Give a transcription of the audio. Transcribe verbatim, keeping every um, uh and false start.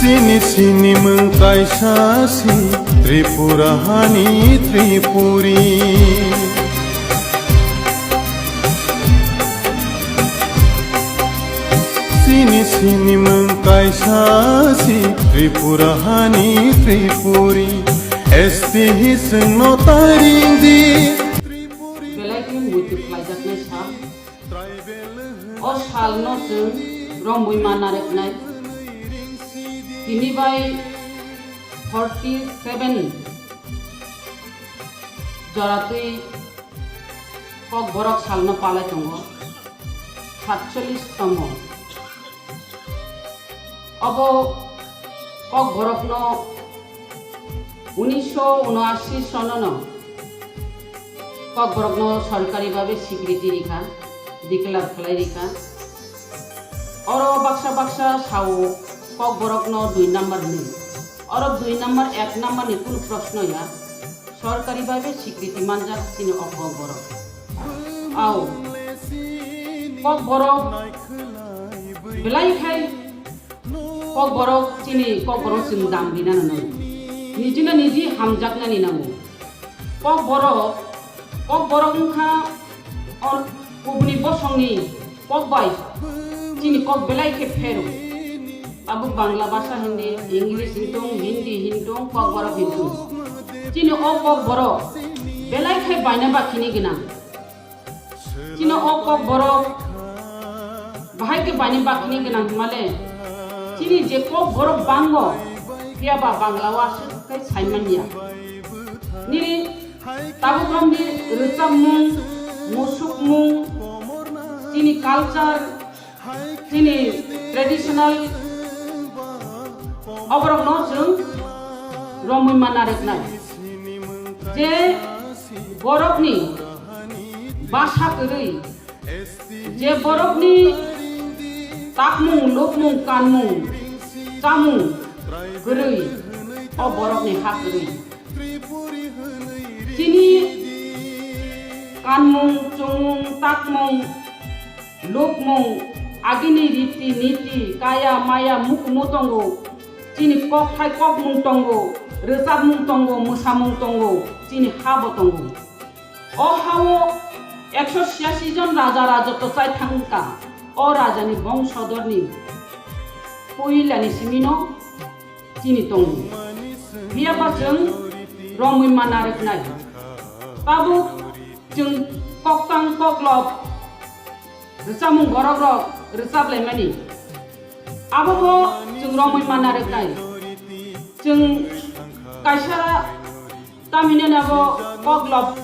Chini sinimung kaisa si Tripura hani Tripuri. Chini sinimung kaisa si Tripura hani Tripuri. S T hi chwngno taring di. Belai khe muitu khlaijaknai sa. O salno chwng romwi ma narwknai. Tini bai forty seven joratwi Kokborok salno palai tongo, satchollish tomo. Obo Kokborokno unisho unashi sonono Kokborokno sorkari babe sikriti rikha, declare khlai rikha. Oro baksa baksa sao Kokborokno dui number hinwi. Oro dui number, ek number ni kunu proshno ya. Sorkari babe sikriti manjak chini o Kokborok. Ao, Kokborok belai khai Kokborok chini Kokborok chwng dam rina nango. Nijino niji hamjaknani nango. Kokborok, Kokborok wngkha or kubuni bosongni kok bai chini kok belai khe phero. Tabuk Bangla bhasha hindi, English hintung, Hindi hintung, Kokborok hintung. Chini o Kokborok belai khe baina bakhini gwnang. Chini o Kokborok bahai khe baina bakhini gwnang hwnmale. Chini je Kokborok bango, phiya ba Bangla o aswk khe saimanya. Nini tabuk romni rwchapmung, musukmung, chini culture, chini traditional oborokno chwng romwi ma narwknai. Je borokni basa kwrwi, je borokni takmung, lukmung, kanmung, chamung kwrwi, o borokni ha kwrwi. Chini kanmung, chumung, takmung, lukmung, agini riti niti, kaya maya mukumu tongo, chini kokthai kokmung tongo, rwchapmung tongo, mwsamung tongo, chini habo tongo. O hao ekso chhiyasi jon raja rajotw chai thangkha, o rajani bongsodorni puilani simino chini tongo. Phiya ba chwng romwi ma narwknai. Tabuk chwng koktang koklop rwchapmung borok rok rwchap laimani. Abo bo chwng romwi ma narwknai. Chwng kaisa tamhinani abo koklop